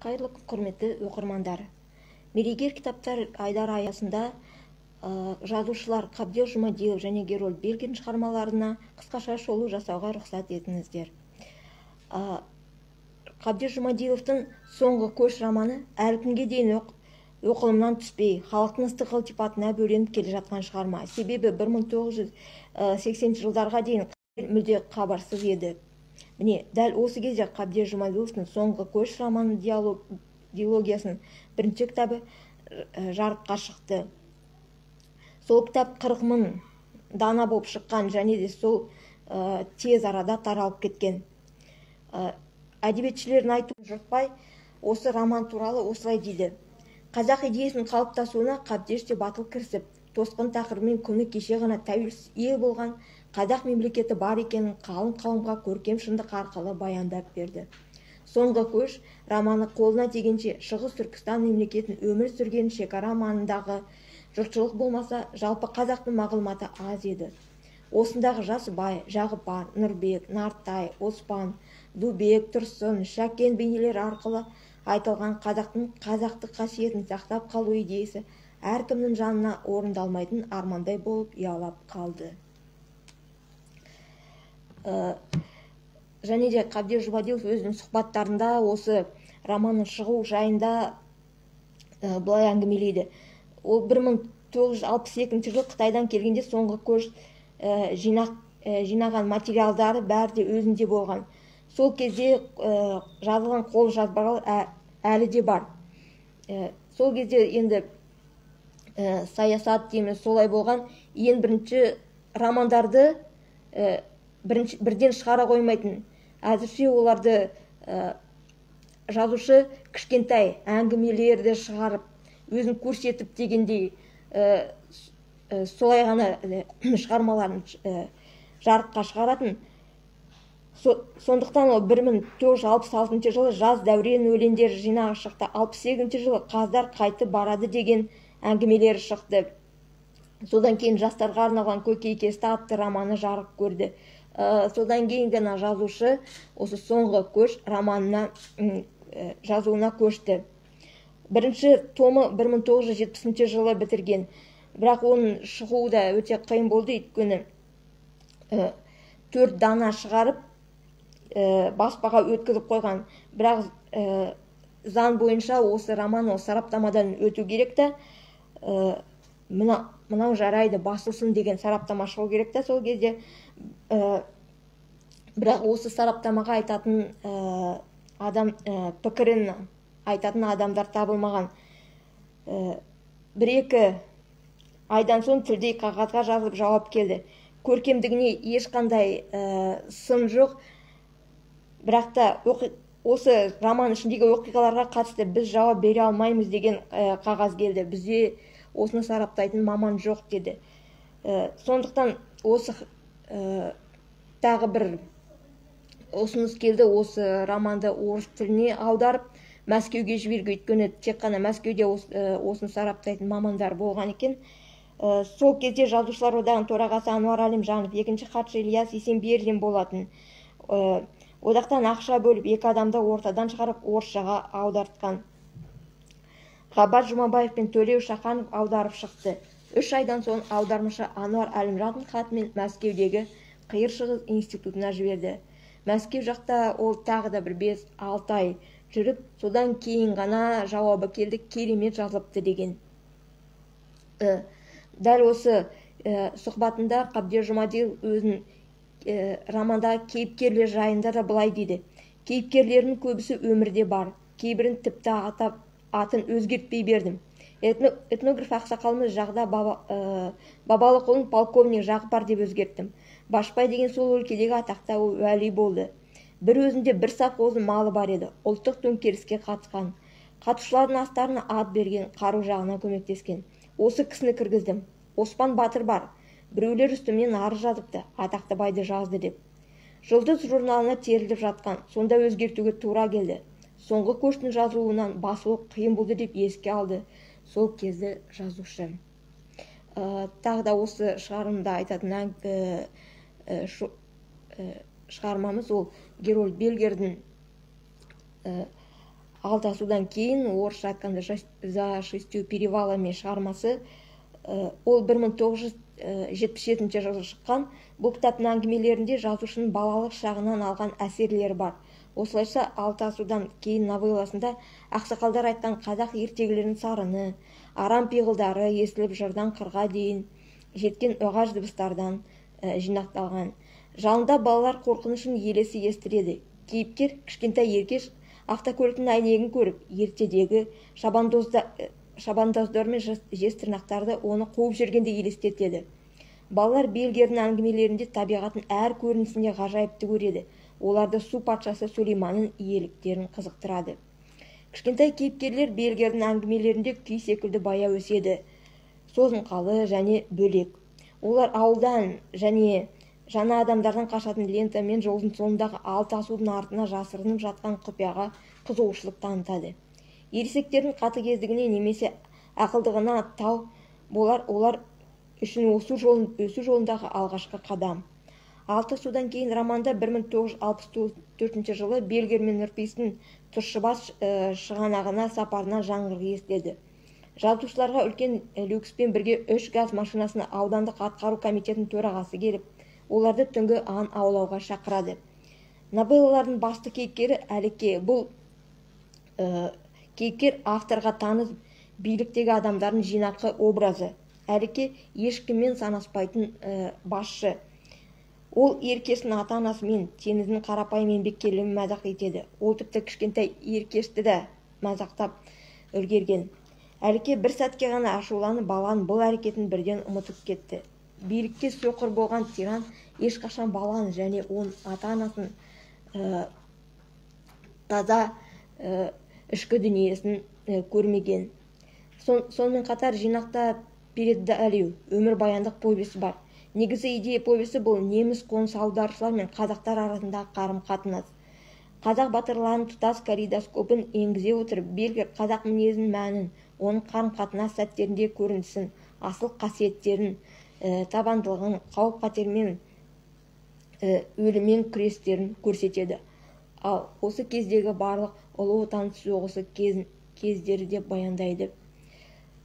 Қайырлы күн, құрметті оқырмандар! Мерейгер кітаптар айдары аясында жазушылар Қабдеш Жұмадилов және Герольд Бельгердің шығармаларына қысқаша шолу жасауға рұқсат етіңіздер. Қабдеш Жұмадиловтың «Соңғы көш» романы әлі күнге дейін оқылымнан түспей, халықтың ыстық ілтипатына бөленіп келе жатқан шығарма. Себебі 1980 жылдарға дейін мүлде хабарсыз еді. Міне, дәл осы кезде Қабдеш Жұмадиловтың «Соңғы көш» романы дилогиясының бірінші кітабы жарыққа шықты. Сол кітап 40 мың дана болып шыққан және де сол тез арада таралып кеткен. Әдебиетшілердің айтуы жұртбай осы роман туралы осылай дейді: «Қазақ идеясының қалыптасуына Қабдеш те батыл кірісіп, тосқын тақырыбымен күні кеше ғана тәуелсіз ел болған қазақ мемлекеті бар екенін қалың қауымға көркем шындық арқылы баяндап берді. «Соңғы көш» романы қолына тигенше Шығыс Түркістан мемлекетін өмір сүрген шекара маңындағы жұртшылық болмаса, жалпы қазақтың мағлұматы аз еді. Осындағы Жасыбай, Жағыпар, Нұрбек, Нартай, Оспан, Дубек, Тұрсын, Шәкен бейнелері арқылы айтылған қазақтың қазақтық қасиетін сақтап қалу идеясы әркімнің жанына орындалмайтын армандай болып ұялап қалды». Және де Қабдеш Жұмадилов өзінің сұхбаттарында осы романның шығу жайында былай әңгімелейді. Ол 1962 жылы Қытайдан келгенде «Соңғы көш» жинаған материалдары бәрі де өзінде болған. Сол кезде жазылған қол жазбалар әлі де бар. Сол кезде енді саясат дейміз, солай болған. Ең бірінші романдарды бірден шығара қоймайтын. Әзірше оларды жазушы кішкентай әңгімелерді шығарып, өзін көрсетіп дегендей, солай ғана шығармаларын жарыққа шығаратын. Сондықтан ол 1966 жылы «Жаз дәурен» өлеңдер жинағы шықты. 68 жылы «Қаздар қайтып барады» деген әңгімелері шықты. Содан кейін жастарға арналған «Көкейкесті» атты романы жарық көрді. Содан кейін ғана жазушы осы «Соңғы көш» романына жазуына көшті. Бірінші томы 1970 жылы бітірген, бірақ оның шығуы да өте қиын болды, өйткені төрт дана шығарып, баспаға өткізіп қойған, бірақ заң бойынша осы роман ол сараптамадан өту керек та, мынау жарайды, басылсын деген сараптама шығу керек та сол кезде. Бірақ осы сараптамаға айтатын адам, пікірін айтатын адамдар табылмаған. 1-2 айдан соң тілдей қағазға жазып жауап келді. Көркемдігіне ешқандай сын жоқ, бірақ та осы роман ішіндегі оқиғаларға қатысты біз жауап бере алмаймыз деген қағаз келді. Бізде осыны сараптайтын маман жоқ деді. Сондықтан осы тағы бір ұсыныс келді: осы романды орыс тіліне аударып, Мәскеуге жіберуге, өйткені тек қана Мәскеуде осыны сараптайтын мамандар болған екен. Сол кезде Жазушылар одағының төрағасы Ануар Әлімжанов, екінші хатшы Ильяс Есенберлин болатын. Одақтан ақша бөліп, екі адамды ортадан шығарып, орысшаға аудартқан. Ғаббас Жұмабаев пен Төлеу Шаханов аударып шықты. 3 айдан соң аудармашы Ануар Әлімжановтың хатымен Мәскеудегі Қиыр Шығыс институтына жіберді. Мәскеу жақта ол тағы да бір 5-6 ай жүріп, содан кейін ғана жауабы келді: керемет жазылыпты деген. Дәл осы сұхбатында Қабдеш Жұмадилов өзінің романдағы кейіпкерлер жайында да былай дейді: «Кейіпкерлердің көбісі өмірде бар, кейбірін тіпті атап, атын өзгертпей бердім. Этнограф ақсақалымыз Жағда Бабалықұлын полковник Жағыпар деп өзгерттім. Башпай деген сол өлкедегі атақты уәли болды. Бір өзінде бір совхоздың малы бар еді. Ұлттық төңкеріске қатысқан. Қатысушылардың астарына ат берген, қару жағынан көмектескен. Осы кісіні кіргіздім. Оспан батыр бар. Біреулер үстімнен арыз жазыпты, атақты байды жазды деп. Жұлдыз журналына теріліп жатқан, сонда өзгертуге тура келді. Соңғы көштің жазылуынан басылу қиын болды», – деп еске алды сол кезде жазушы. Тағы да осы шығармада айтатын шығармамыз ол Герольд Бельгердің Алты асудан кейін, орысша айтқанда «За шестью перевалами» шығармасы, ол 1977 жылы шыққан. Бұл кітаптың әңгімелерінде жазушының балалық шағынан алған әсерлері бар. Осылайша, «Алты асудан кейін» новелласында ақсақалдар айтқан қазақ ертегілерінің сарыны, арам пиғылдары естіліп, жырдан қырға дейін жеткен оғаш дыбыстардан жинақталған. Жалында балалар қорқынышын елесі естіреді. Кейіпкер кішкентай Еркеш автокөліктің әйнегін көріп, ертедегі шабандоздар мен жез тырнақтарды оны қуып жүргенде елестетеді. Балалар Бельгердің әңгімелерінде табиғаттың әр көрінісінде ғажайыпты көреді. Оларды су патшасы Сулейманның иеліктерін қызықтырады. Кішкентай кейіпкерлер Бельгердің әңгімелерінде күй секілді баяу өседі, созымқалы және бөлек. Олар ауылдан және жаңа адамдардан қашатын лента мен жолдың соңындағы алты асудың артына жасырынып жатқан құпияға қызығушылық танытады. Ересектердің қатыгездігіне немесе ақылдығына тау болар олар үшін өсу жолындағы алғашқы қадам. «Алты асудан кейін» романда 1964 жылы Бельгер мен Нұрпейістің Тұщыбас шығанағына сапарынан жаңғырық естіледі. Жазушыларға үлкен люкспен бірге үш газ машинасына аудандық атқару комитетінің төрағасы келіп, оларды түнгі аң аулауға шақырады. Новеллалардың басты кейіпкері Әлеке. Бұл кейіпкер авторға таныс биліктегі адамдардың жинақы образы. Әлеке ешкіммен санаспайтын басшы. Ол Еркештің ата-анасы мен Теңіздің қарапайым еңбеккерлігін мазақ етеді. Ол тіпті кішкентай Еркешті де мазақтап үлгерген. Әлеке бір сәтке ғана ашуланып, баланың бұл әрекетін бірден ұмытып кетті. Билікке соқыр болған тиран ешқашан баланы және оның ата-анасын таза ішкі дүниесін көрмеген. Сонымен қатар жинақта «Передалю» өмірбаяндық повесі бар. Негізі идея повесі бұл неміс қоныс аударушылар мен қазақтар арасындағы қарым-қатынас. Қазақ батырларының тұтас калейдоскопын енгізе отырып, Бельгер қазақ мінезінің мәнін, оның қарым-қатынас сәттерінде көрінісін, асыл қасиеттерін, табандылығын, қауіп-қатермен, өліммен күрестерін көрсетеді. Ал осы кездегі барлық Ұлы Отан соғысы кездері деп баяндайды.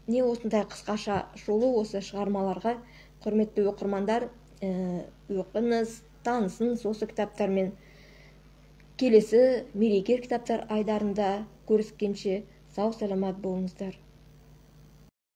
Не осындай қысқаша шолу осы шығармаларға. Құрметті оқырмандар, оқыңыз, танысыңыз осы кітаптармен. Келесі мереке кітаптар айдарында көріскенше сау саламат болыңыздар.